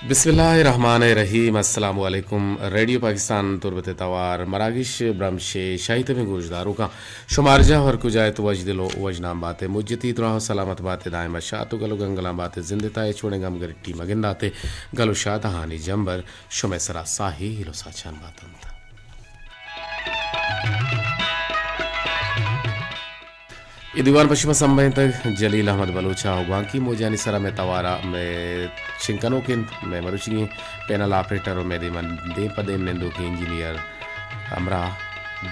بسم اللہ الرحمن الرحیم۔ السلام علیکم۔ ریڈیو پاکستان تربت ءِ توار مراگش برمش ءِ شاہی تبیں گوشداروکاں، شما ہر جاہ ءُ ہر کجا ات، وژدل ءُ وژنام بات ات، مجتی دراہ ءُ سلامت بات ات، دائم ءَ شات ءُ گل ءُ گنگلاں بات ات، زند ءِ تہا ہچ وڑیں گمگرٹی مہ گندات ات، گل ءُ شادہانی جمبر شمئے سرا ساہیل ءُ ساچان بات انت۔ اے دیوان پہ شما سمبھینتگ جلیل احمد بلوچ ءَ ءُ گوانکی موجانی سرا مئے توار ءَ مئے چنکنوک انت، مئے مروچیگیں پینل آپریٹر ءُ مئے دیما دیم پہ دیم نندوکیں انجینئر ہمراہ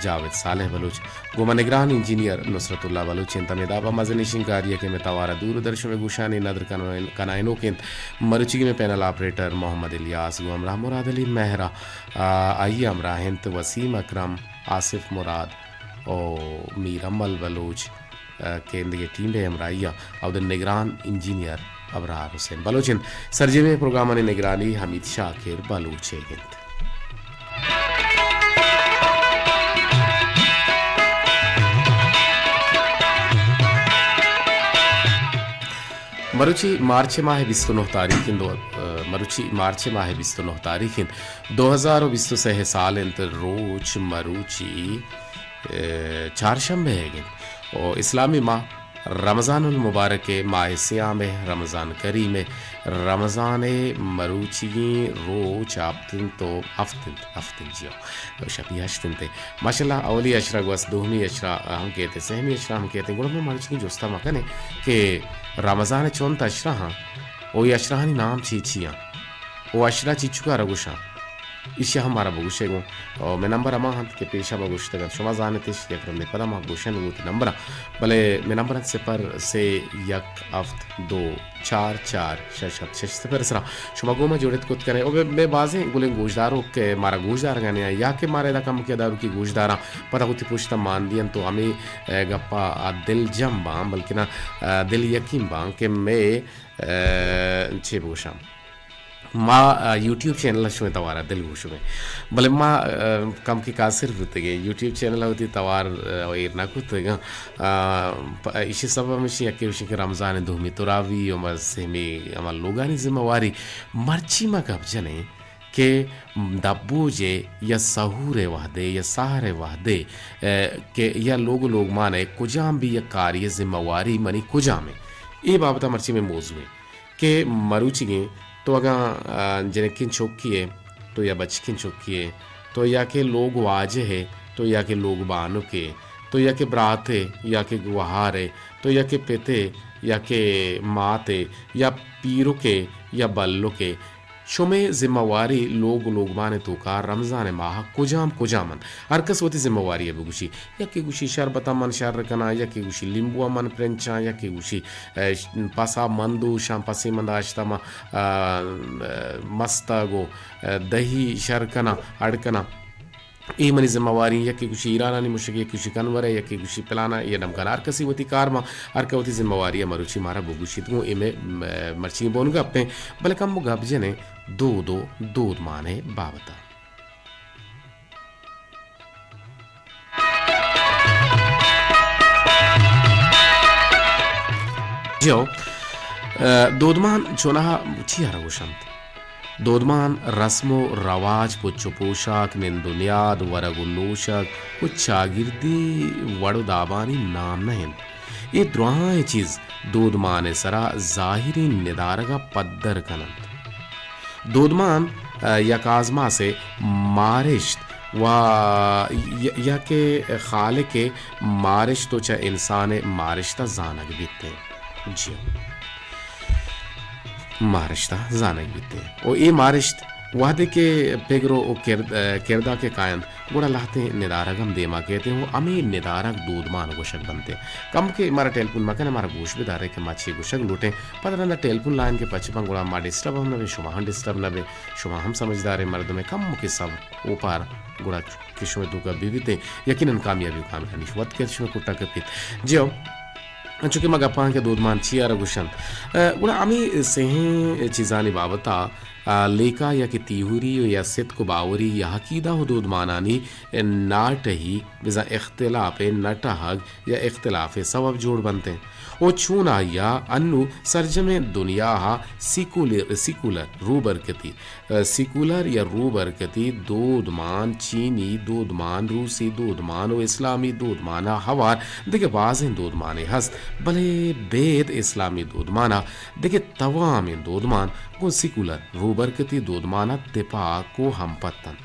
جاوید صالح بلوچ، گوں ما نگران انجینئر نصرت اللہ بلوچ انت۔ ہمے داب ءَ مزنیں شنگکاری ءَ کہ مئے توار ءَ دور ءُ در شمئے گوشانی ندر کنائین-، کنائینوک انت، مروچیگیں مئے پینل آپریٹر محمد الیاس گوں ہمراہ مراد علی مہر ءَ، آ، آئی ءِ ہمراہ انت وسیم اکرم، آصف مراد، ءُ میر امل بلوچ، ءَ، کہ ایندگہ ٹیم ءِ ہمراہی ءَ اود ءَ نگران انجینئر ابرار حسین بلوچ انت۔ سرجمیں پروگرامانی نگرانی حمید شاکر بلوچ ءِ انت۔ مروچی مارچ ماہ ءِ بیست ءُ نہ تاریخ انت، دو-، ءَ، مروچی مارچ ماہ ءِ بیست ءُ نہ تاریخ انت، دو ہزار ءُ بیست ءُ سئے ءِ سال انت، روچ مروچی ءَ، چارشنبہ ئیگ انت ءُ اسلامی ماہ رمضان المبارک ءِ ماہ سیام ءِ، رمضان کریم ءِ، رمضان ءِ مروچیگیں روچ ہپت انت ءُ ہفت انت، ہفت انت جی ہو۔ شپی ہشت انت۔ ماشاءاللہ، اولی عشرہ گوست، دومی عشرہ ہم کیت، سہمی عشرہ ہم کیت، گڑا ما مروچیگیں جستا مکنیں کہ رمضان ءِ چنت عشرہ ہاں ءُ اے عشرہانی نام چی چی آں ءُ عشرہ چیچکا را گوشاں۔ ایشی ءَ ہم مارا بگوشے گوں۔ او مئے نمبر ہما انت کہ پیشا ما گوشتگ انت۔ شما زانت اش، یک رندے پدا ما گوشن گوں وتی نمبراں۔ بلے مئے نمبر انت صفر سے یک ہفت دو چار چار شش ہفت شش صفر ءِ سرا۔ شما گوں ما جوڑت کت کنے۔ او مئے، مئے بازیں گلیں گوشداروک کہ مارا گوشدارگانے آں یا کہ مارا ادا کمکے داروکی گوشداراں، پدا وتی پشتا مان دینت ءُ ہمے، اے، گپا آ دل جم باں، بلکنا، آ، دل یقین باں کہ مئے، اے، چے بگوشاں۔ ما، آ، یوٹیوب چینل ءَ شمئے توار ءَ دل گوشگ ءَ ایں۔ بلے ما، آ، کمکے قاصر بوتگ ایں۔ یوٹیوب چینل ءَ وتی توار، آ، ایر نہ کتگ۔ آ، پ-، ایشی سبب ہمیشی یکے گوشی کہ رمضان ءِ دومی تراوی ءُ ما سہمی ہما لوگانی ذمہ واری مرچی ما گپ جنیں کہ دبوج ءِ یا سحور ءِ وہد ءَ یا سحر ءِ وہد ءَ، آ، کہ یا لوگ ءُ لوگمان ءِ کجام بھی یک کاری ءِ ذمہ واری منی کجام ایں۔ اے بابت ءَ مرچی مئے موضوع ایں۔ کہ مروچیگیں تو اگاں، آ، جنکیں چکے ئے، تو یا بچکیں چکے ئے، تو یا کہ لوگ واجہ ئے، تو یا کہ لوگ بانک ئے، تو یا کہ برات ئے، یا کہ گوہار ئے، تو یا کہ پت ئے، یا کہ مات ئے، یا پیرک ئے، یا بلک ئے، شمئے ذمہ واری لوگ ءُ لوگمان ءِ توکا رمضان ءِ ماہ ءَ کجام کجام انت؟ ہر کس وتی ذمہ واری ءَ بگوشی۔ یکے گوشی شربتاں من شر کناں، یکے گوشی لیمبواں من پرنچاں، یکے گوشی، اے، پسا من دوشاں، پسے من داشتہ من، آ، مستگ ءُ، آ، دہی شر کناں، اڈ کناں۔ اے منی ذمہ واری ایں۔ یکے گوشی ایرانانی مشک، یکے گوشی کنور ءِ، یکے گوشی پلانا، اے ڈمکان۔ ہر کسی وتی کار ما، ہر کہ وتی ذمہ واری ءَ مروچی مارا بگوشیت۔ گوں اے مئے، مئے مرچی بون گپ ایں، بلے کمو گپ جنیں دود ءُ دودمان ءِ بابت ءَ۔ جیو، ا، دودمان چوناہا چی ءَ را گوشنت؟ دودمان رسم ءُ رواج، پچ ءُ پوشاک، نند ءُ نیاد، ورگ ءُ نوشگ ءُ چاگردی وڑ ءُ دابانی نام نہ انت۔ اے دراہیں چیز دودمان ءِ سرا ظاہریں ندارگ ءَ پدر کن انت۔ دودمان، ء، یک آزماسے مارشت و ی-، یا کہ خالق ء مارشت و چہ انسان ء مارشت ء زانگ بیت انت۔ جی۔ مارشت ء زانگ بیت انت۔ و اے مارشت وہدے کہ پگر و کرد-، ء، کردا کہ کاینت، گڑا لہتیں ندارگ ہم دیما کیت انت و ہمے ندارگ دودمان گوشگ بنت انت۔ کمکے مارا ٹیلیفون مکن ء، مارا گوش بدار ئے کہ ما چے گوشگ لوٹیں۔ پدا رندا ٹیلیفون لائن کہ پچ بنت، گڑا ما ڈسٹرب ہم نہ بیں، شما ہم ڈسٹرب نہ بے، شما ہم سمجھداریں مردمے، کمکے صبر اوپار گڑا کہ شمے توکا بہ بیتیں، یقیناً کامیابی و کامرانی وت کیت، شمے کٹا کپیت۔ جی ہو، انچو کہ ما گپاں کہ دودمان چی آرا گوشنت، ء، گڑا ہمے سہیں چیزانی بابتا آ، لیکہ یا کہ تیوری و یا ستک و باوری یا عقیدہ و دودمانانی ناٹہی بزاں اختلاف ء نہ ٹہگ یا اختلاف ء سوب جوڑ بنت انت۔ و چون آئی ء انو سرجمیں دنیا ء سیکولر، سیکولر روبرکتی، آ، سیکولر یا روبرکتی دودمان، چینی دودمان، روسی دودمان و اسلامی دودمان ء ہوار دگہ بازیں دودمانے ہست، بلے بید اسلامی دودمان ء دگہ توامیں دودمان گوں سیکولر روبرکتی دودمان ء تپاک و ہمپت انت۔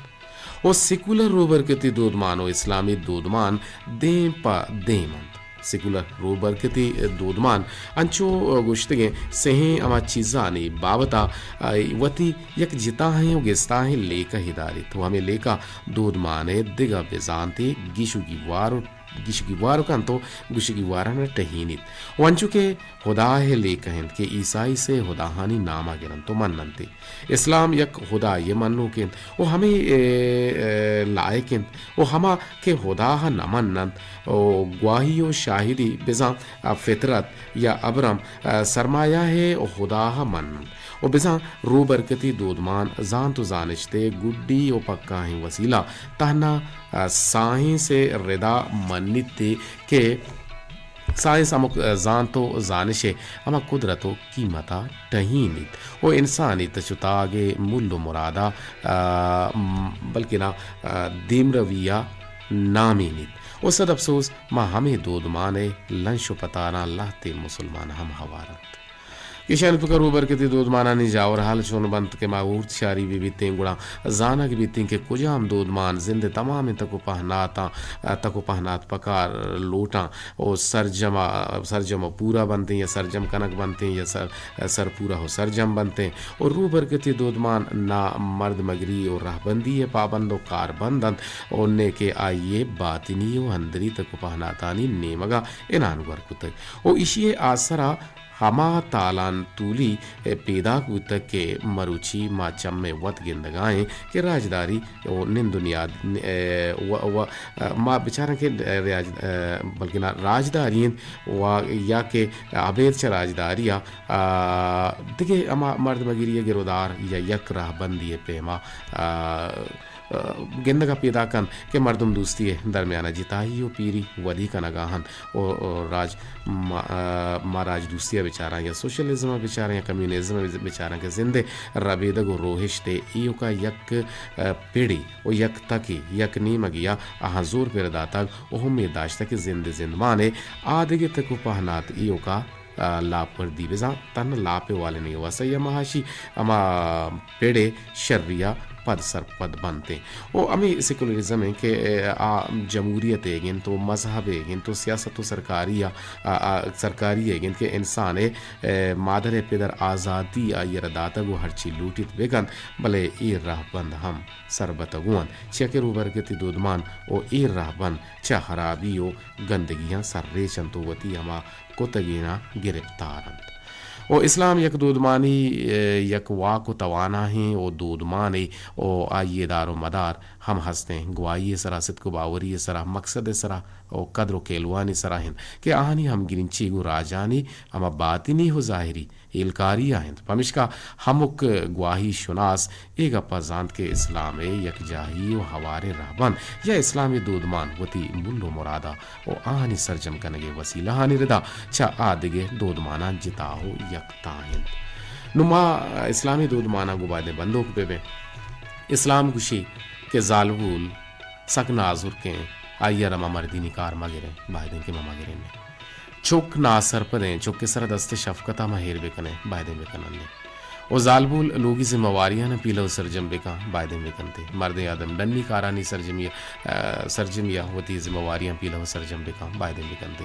و سیکولر روبرکتی دودمان و اسلامی دودمان دیم پہ دیم انت۔ سیکولر روبرکتی دودمان انچو گوشتگیں سہیں ہما چیزانی بابت ء وتی یک جتاہیں و گستاہیں لیکہ داریت و ہمے لیکہ دودمان ء دگہ بزانتے گیش و گیوار و گیش گیوار کنت و گوشگی واران ء ٹہینیت۔ و انچو کہ ہدا ء لیکہ انت کہ عیسائی سے ہداہانی نام ء گرنت و مننت۔ اسلام یک ہدائی ء منوک انت و ہمے، اے، اے، لائق انت و ہما کہ ہدا ء نہ مننت و گواہی و شاہدی بزاں فطرت یا ابرم، اے، سرمایہ ء ہدا ء مننت و بزاں روبرکتی دودمان زانت و زانشت ء گڈی و پکاہیں وسیلہ تہنا سائنس ء ردا منیت کہ سائنس ہمک زانت و زانش ء ہما قدرت و قیمت ء ٹہینیت و انسانی تچ و تاگ ء مول و مراد ء، آ، م-، بلکنا، آ، دیمروی ء نامینیت و صد افسوس ما ہمے دودمان ء لنش و پتاراں لہتے مسلمان ہم ہوار انت۔ ایشانی توکا روبرکتی دودمانانی جاور حال چون بنت کہ ما اورت شاری بہ بیتیں، گڑا زانگ بیتیں کہ کجام دودمان زند ء تمامیں تک و پہناتاں، تک و پہنات پکار لوٹاں و سرجم ء، سرجم و پورا بنتیں یا سرجم کنگ بنتیں یا سر، سرپورا و سرجم بنتیں و روبرکتی دودمان نا مردمگری و رہبندی ء پابند و کاربند انت و نے کہ آئی ء باطنی و اندری تک و پہناتانی نیمگا انان گور کتگ و ایشی ء آسرا ہما تالان تولی پیداک بوتگ کہ مروچی ما چم ء وت گندگا ایں کہ راجداری و نند و نیاد، ء، و، و، ما بچاراں کہ ریاج-، ء، بلکنا راجداری انت و یا کہ ابید چہ راجداری ء، ء، دگہ ہما مردمگری ء گرودار یا یک رہبندی ء پیما، ء، ء، گندگ ء پیداک انت کہ مردم دوستی ء درمیان ء جتائی و پیری ودی کنگ ء انت و، و راج ما، ء، ما راج دوستی ء بچاراں یا سوشلزم ء بچاراں یا کمیونزم ء بچاراں کہ زند ء ربیدگ و روہشت ء ایوک ء یک، ء، پڑے و یک تکے، یک نیمگے ء آہاں زور پر داتگ و امیت داشتگ کہ زند ء زندمان ء آ دگہ تک و پہنات ایوک ء ء، لاپ وردی بزاں تہنا لاپ ء والینگ ء واستہ یا مہاشی ہما پڑ ء شری ء پد سرپد بنت انت۔ و ہمے سیکولرزم انت کہ، ء، آ جمہوریت ایگ انت و مذہب ایگ انت و سیاست و سرکاری ء، ء، ء، سرکاری ایگ انت کہ انسان ء، ء، مادر ء پدر آزادی آئی ء را داتگ و ہرچی لوٹیت بہ کنت، بلے اے رہبند ہم سربتگ انت، چیا کہ روبرکتی دودمان و اے رہبند چہ ہرابی و گندگیاں سرریچ انت و وتی ہما کتگیناں گرپتار انت۔ و اسلام یک دودمانی، ء، یک واک و تواناہیں و دودمانے و آئی ء دار و مدار ہم ہستیں۔ گواہی ء سرا، صدق و باوری ء سرا، مقصد ء سرا و قدر و کیلوانی سرا انت کہ آہانی ہمگرنچی گوں راجانی ہما باطنی و ظاہری ہیلکاری ء انت۔ پمشکا ہمک گواہی شناس اے گپ ء زانت کہ اسلام ء یکجاہی و ہواریں رہبند یا اسلامی دودمان وتی مول و مراد ء و آہانی سرجم کنگ ء وسیلہانی ردا چہ آ دگہ دودماناں جتا و یکتا انت۔ نوں ما اسلامی دودماناں گوں بایدیں بندوک بہ بیں۔ اسلام گوشی کہ زالبول سک نازرکیں، آئی ء را ما مردینی کار مہ گریں، بایدیں کہ ما مہ گریں۔ چک ناسرپدیں، چک ء سرا دست شفقت ء ما ہیر بکنیں، بایدیں بکنن۔ و زالبول لوگی ذمہ واریاں پیلہ و سرجم بکن، بایدیں بکنتے۔ مردیں آدم ڈنی کارانی سرجمی، ء، سرجمی ء وتی ذمہ واریاں پیلہ و سرجم بکن، بایدیں بکنتے۔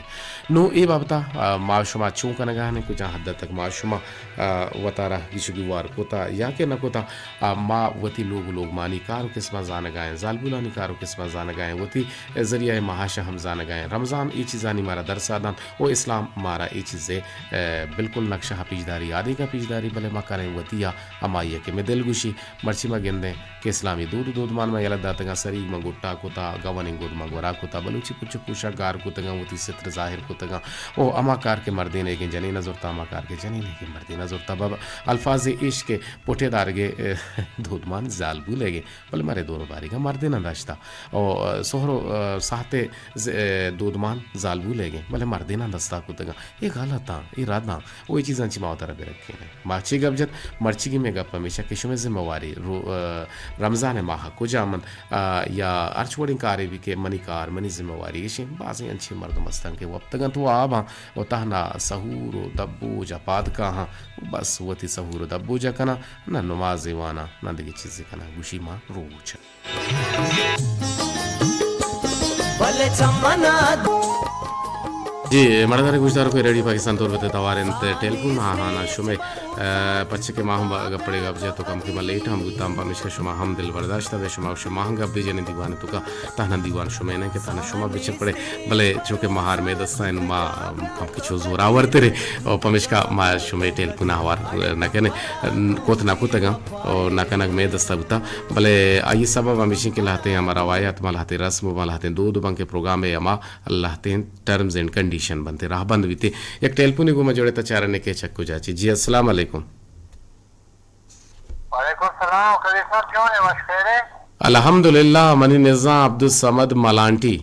نوں اے بابت ء، ء، ما شما چون کنگا ہنیں، کجا حد تک ما شما، ء، وتارا گیش و گیوار کتا یا کہ نہ کتا، ء، ما وتی لوگ و لوگمانی کار و قسماں زانگا ایں، زالبولانی کار و قسماں زانگا ایں، وتی ذریعہ معاش ہم زانگا ایں۔ رمضان اے چیزانی مارا درسا دنت و اسلام مارا اے چیزے، ء، بالکل نقشہ پیشداری، آدینکا پیشداری، بلے ما کنیں وتی ءَ ہمائی ءَ کہ مئے دل گوشی، مرچی ما گندیں کہ اسلامی دود ءُ دودمان ما یلہ داتگاں، سریگ ما گٹا کتا، گونیں گد ما گورا کتا، بلوچی پچ ءُ پوشاک گار کتگاں، وتی ستر ظاہر کتگاں۔ او ہما کار کہ مردین ئیگیں جنین ءَ زرتا، ہما کار کہ جنین ئیگیں مردین ءَ زرتا۔ بابا الفاظ ایش کہ پٹے دارگے، دودمان زالبول ئیگیں، بلے مارے دور ءُ باریگ ءَ مردیناں داشتا۔ او سہر ءُ ساہتے ز-، دودمان زالبول ئیگیں، بلے مردیناں دستا کتگاں۔ اے غلطاں، اے رداں، او اے چیزاں چی ما وتارا برکینیں۔ ما چے گپ جت؟ مرچیگی مئے گپ ہمیشہ کہ شمئے ذمہ واری رو-، آ، رمضان ءِ ماہ ءَ کجام انت، آ، یا ہرچ وڑیں کارے بی کہ منی کار، منی ذمہ واری ایشیں۔ بازیں انچیں مردم استاں کہ وپتگ انت واباں و تہنا سحور و دبوج ءَ پاد کاہاں، بس وتی سحور و دبوج ءَ کناں، نہ نمازے واناں، نہ دگہ چیزے کناں، گوشی ما روچ۔ بلے چمنا۔ جی، مردان گوشدار کو ریڈیو پاکستان تربت ءِ توار انت ٹیلیفون، ہاں، ہاں، نا شمے، آ، پرچہ کہ ما ہم گپ پڑے گپ جت تو کم کہ ما لیٹ ہم بوتاں، پمیشکا شما ہم دل برداشت بے، شما، شما ہم گپ بجنے دیوان تو کا، تہنا دیوان شمے نہ کہ تہنا شما بچ پڑے، بلے چونکہ ماہار مئے دستاں، ما کم کہ چو زوراور ترے، او پمیشکا ما شمے ٹیلیفون ہوار نہ کنے، کوت نہ کوتگاں۔ او نہ کنگ مئے دستا بوتا، بلے آئی سبب ہمیشیں کہ لہتیں ہما روایات، ما لہتیں رسم و ما لہتیں دود بنکہ پروگرام ءِ ہما لہتیں ٹرمز اینڈ کنڈیشن بنتے، راہ بند بیتے۔ یک ٹیلیفونے گوں ما جوڑے تا چارنے کہ چک کجا چی۔ جی، السلام علیکم۔ وعلیکم السلام، قدیر صاحب، چون ئے؟ وش خیر ئے؟ الحمدللہ، منی نزاں عبدالصمد ملانٹی۔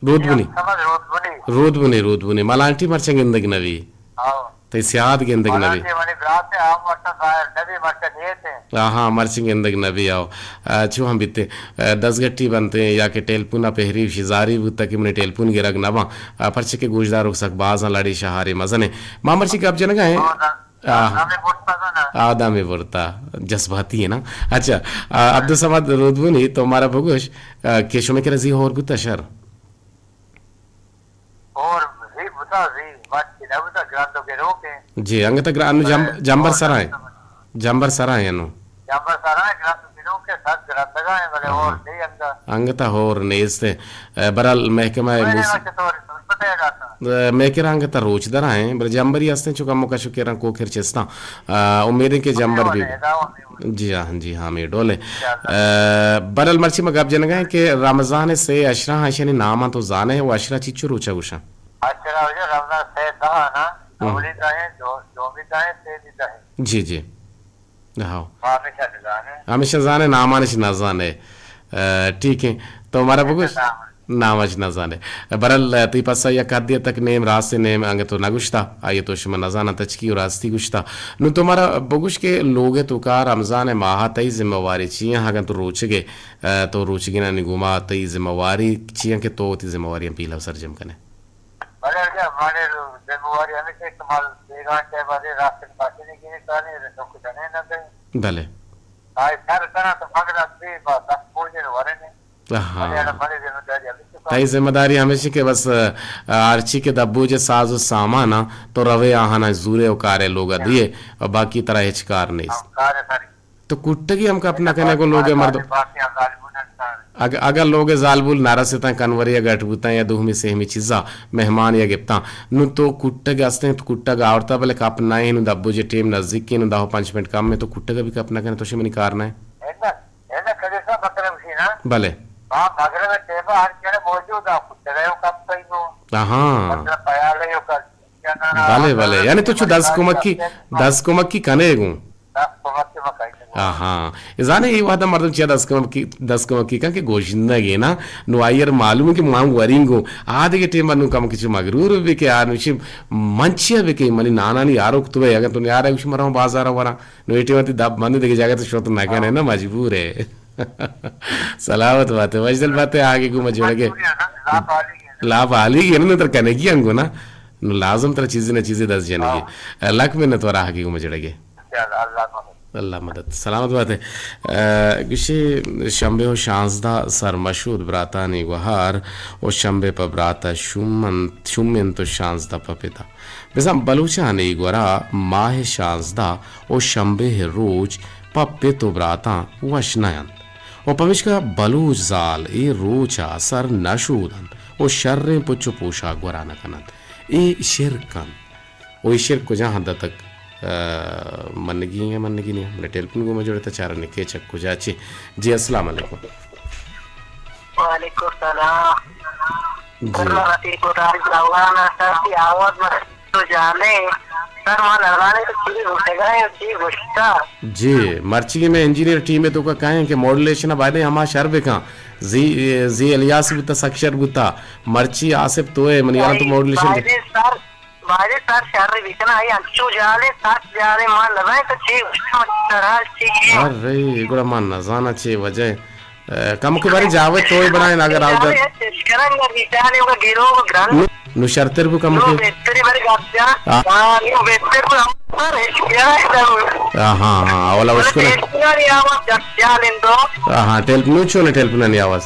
رودبنی۔ سمجھ رودبنی۔ رودبنی، رودبنی۔ ملانٹی مرچاں گندگ نبی۔ ہاؤ۔ تئی سیاد گندگ نبی۔ ملانٹی منی برات ئے، آ مرچاں ظاہر نبی، مرچاں نیت ئے۔ آہاں، مرچاں گندگ نبی، آؤ۔ آ، چو ہم بیتے، آ، دزگٹی بنتے یا کہ ٹیلیفون ءَ پہری شزاری بوتا کہ منی ٹیلیفون گرگ نباں۔ آ، پرچہ کہ گوشداروک سک بازاں لڑی شہاری مزنے۔ ما مرچی گپ جنگا ہیں۔ ہاؤ، آ، آدم ءَ برتا نا۔ آدم ءَ برتا، جذباتی ئے نا۔ اچھا، آ، عبدالصمد رودبنی، تو مارا بگوش، آ، کہ شمے کرا زی ہور بوتا شر؟ ہور زی بوتا، زی مرچی نہ بوتا، گرند و گروک ئے۔ جی، انگت گرا-، انو جم-، جمبر سرا ئے۔ جمبر سرا ئے انو۔ جمبر سرا ئے، گرند و گروک ئے، سک گرندگا ئے، بلے ہور زی انگا۔ انگتا ہور نیست ئے۔ اے، برحال محکمہ موس-، اے، مئے کرا انگت روچ درائیں، بلے جمبری ہستیں، چو کمو کشو کرن کوکر چستاں۔ آ، امیدیں کہ جمبر بی۔ جی ہاں، جی ہاں، ہمے ڈول ئے۔ اے، برحال مرچی ما گپ جنگا ہیں کہ رمضان ءِ سے اشراں، اشانی ناماں تو زانے و اشرا چیچو روچا گوشاں؟ اشرا رمضان سے دہ نا، اولی دہ ئے، دو-، دومی دہ ئے، سیمی دہ ئے۔ جی، جی۔ ہاؤ۔ ہمیشہ نزانے۔ ہمیشہ زانے، نامانش نزانے۔ اے، ٹھیک ہے۔ تو مارا بگوش۔ نام۔ نامش نزانے۔ برحال، تئی پسا یک حدے تک نیم راست نیم انگہ تو نگوشتا۔ آئی تو شما نزانا تچکی و راستی گوشتا۔ نو تو مارا بگوش کہ لوگ تو کا رمضان ماہ تئی ذمہ واری چی ہیں؟ اگن تو روچگے، اے، تو روچگینانی گوما تئی ذمہ واری چی ہیں کہ تو وتی ذمہ واریاں پیلا سرجم کنے؟ بلے اگہ مارے ذمہ واری ہمیش کہ مال بیگاہ چہ بارے راست پاسے نہیں گیری کاری، رسوک جنے نہ دے۔ بلے۔ آئی سر کنا تو مگر اسی با دست پوجے ورے نے۔ ہاں۔ بلے اڑا بلے ذمہ داری ہمیش تو تئی ذمہ داری ہمیش کہ بس، آ، ہرچی کہ دبوج ساز و سامان آ، تو روے آہانا زورے و کارے لوگا دیے، و باقی ترا ہچ کار نیست۔ ہاں، کار ساری۔ تو کٹگی ہم کپ نہ کنے گوں لوگ مردم۔ اگ-، اگر لوگ زالبول نہ رستاں، کنوری گٹ بوتاں یا دومی سہمی چیزا مہمان یا گپتاں، نو تو کٹگ استیں، تو کٹگ آورتا، بلے کپ نہ ایں، نو دبوجے ٹیم نزدیک ایں، نو دہ و پنچ منٹ کم ایں، تو کٹگ بھی کپ نہ کنے، تو شی منی کار نہ ایں۔ بلے۔ ہاں۔ بلے، بلے۔ یعنی تو چو دست کمکی، دست کمکی کنے گوں۔ دست کمکی ما کئیت گوں۔ آہاں۔ زانے اے وہدا مردم چیا دست کمکی، دست کمکی کن کہ گوشندگے نا، نو آئی ء معلوم کہ ما ہم ورینگو۔ آ دگہ ٹیم نو کمکی چو مغرور بی کہ آ نوشی من چیا بی کہ منی نانانی آروک تو ہے، اگر تو نیارے گوشی مرا بازار وراں۔ نو اے ٹیم تی دب بندی دگہ جاگہ تو شوت نہ کنے نا، مجبور ہے۔ سلامت باتے، وشدل باتے، آگے گوں ما جڑگے۔ لاپ عالی گے نا، تر کنگی انگو نا۔ نو لازم ترا چیزے نہ چیزے دست جنگی۔ لک منت ورا آگے گوں ما جڑگے۔ اللہ مدد۔ سلامت باتے۔ گشے شنبے و شانزدہ سر مشود براتانی گوہار و شنبے پہ براتا شوم انت، شوم انت و شانزدہ پہ پتا۔ بزاں بلوچانی گورا ماہ شانزدہ و شنبے روچ پہ پت و براتاں وش نہ انت و پمیشکا بلوچ زال اے روچا سر نہ شودنت و شریں پچ و پوشاک گورا نہ کننت۔ اے شرک انت و اے شرک کجا حد تک آ، منگی ایں، منگی نہ ایں، بلے ٹیلیفون گوں ما جوڑ اِت، چاریں کہ چہ کجا چے۔ جی، السلام علیکم۔ وعلیکم السلام۔ جی۔ سر، من رفیق الراج لوگان آں، سر، تئی آواز من تو جانے۔ سر، من نزانے تو چی گوشگا ایں، چی گوشتا۔ جی، مرچی مئے انجینئر ٹیم ءِ توکا کائیں کہ ماڈولیشن ءَ بایدیں ہما شر بکن۔ زی، زی الیاس بوتا، سک شر بوتا۔ مرچی آصف تو ئے، منی ہیال ءَ تو ماڈولیشن بایدیں سر، باریں سر شر بکناں، آئی انچو جالیں، سک جالیں، ما نزانیں تو چی گوشتہ، سرحال چی کیت۔ ارے، گڑا ما نزاناں چے وجہ اِنت۔ اے، کمکے باریں جاوید توئے بنائیں اگر آودا۔ نو، نو شرتر بو کمکے۔ نو بہتری باریں گپ جان۔ آ۔ ہاں، نو بہتر بو، ہم سر، اش کیا ہے سر۔ ہاں، ہاں، ہاں، اولا اشکنے۔ ہاں، ہاں، ٹیلپ-، نو چونے ٹیلیفونانی آواز۔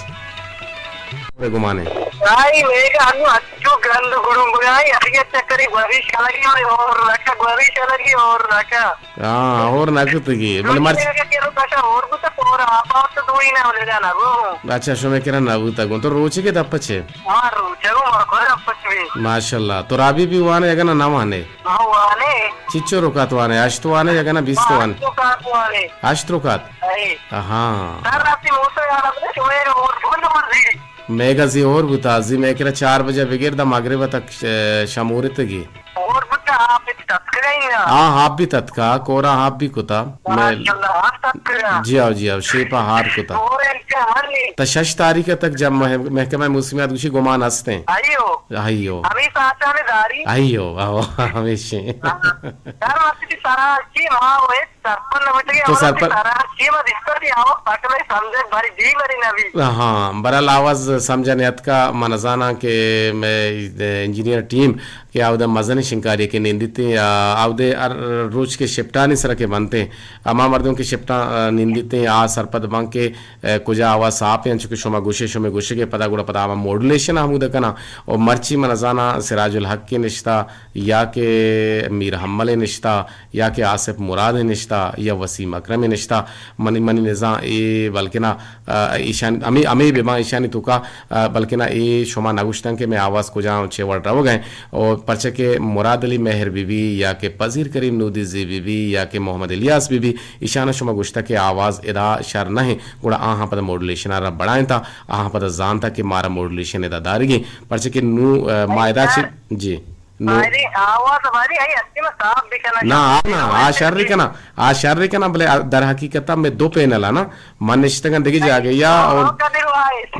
گمانے۔ آئی میگا انو چو گند گڑو گڑائی، اریا چکری گوری شلگی اور رکھا، گوری شلگی اور رکھا۔ ہاں، اور نہ کتگی، بلے مرچ۔ میگا کہ رو کشا اور بوتا، اور آپ آپ تو دوئی نہ ولے جانا گو۔ اچھا، شمے کرا نہ بوتا گو، تو روچے کے دپ چے؟ ہاں، روچے گو، مارا گو دپ چے۔ ماشاءاللہ، تو رابی بھی وانے، اگنا نہ وانے؟ ہاں، وانے۔ چچو رکات وانے، اشت وانے، اگنا بیست وانے؟ اشت رکات وانے۔ اشت رکات؟ اے۔ ہاں۔ سر، اسی موسم یار، اپنے شمے اور فون نمبر دی۔ میگا زی ہور بوتا، زی مئے کرا چار بجہ بگر داں مغرب تک ش-، شمورتگی۔ ہور بوتا، آپ ات تتکگا ایں نا؟ ہاں، آپ بھی تتکا، کورا آپ بھی کتا۔ ماشاءاللہ، آپ تتکگا۔ جی آؤ، جی آؤ، شیپا ہار کتا۔ ہور انچا ہر نہیں۔ تا شش تاریخ تک جب مح-، محکمہ موسمیات گوشی گمان ہستیں۔ آئیو۔ آئیو۔ ہمیں ساچانے داری۔ آئیو، آؤ، ہمیشیں۔ ہاں۔ یار، وقتی سرا چی ما ہوئے سرپد نہ بوتگی، تو ہمارا سرپد سارا چی ما دیستا تھی، آو پاکلے سمجھے بری دی بری نبی۔ ہاں، برحال آواز سمجھا نیاتکا، من زاناں کہ مئے انجینئر ٹیم کہ آودا مزن شنکاری کہ نندیتیں، آ، آودے ہر روچ کے شپٹانی سرا کہ بنتیں، ہما مردم کہ شپٹاں، آ، نندیتیں، آ سرپد بن کہ، آ، کجا آواز صاف ہیں، چونکہ شما گوشے، شما گوشے کہ پدا گڑا پدا ہما ماڈولیشن ہمود کناں، اور مرچی من زاناں سراج الحق کے نشتا، یا کہ میر حمل نشتا، یا کہ آصف مراد نشتا، یا وسیم اکرم نشتا، منی، منی نزان اے بلکنا، آ، ایشان، ہمے، ہمے بباں ایشانی توکا، آ، بلکنا اے شما نگوشتن کہ مئے آواز کجام چے وڑ روگا ایں، اور پرچہ کہ مراد علی مہر بی بی، یا کہ پذیر کریم نودیزی بی بی، یا کہ محمد الیاس بی بی، ایشانا شما گوشتا کہ آواز ادا شر نہ ایں، گڑا آہاں پدا ماڈولیشن را بڑائینتا، آہاں پدا زانتا کہ مارا ماڈولیشن ادا دارگی، پرچہ کہ نو، آ، ما ادا چی، جی۔ نو۔ بارے آواز بارے آئی ہستی ما صاف بکناں۔ نا، آ نا، آ شر کناں، آ شر کناں، بلے در حقیقت میں دو پینل ہے نا، من نشتگاں دگہ جاگہ یا اور۔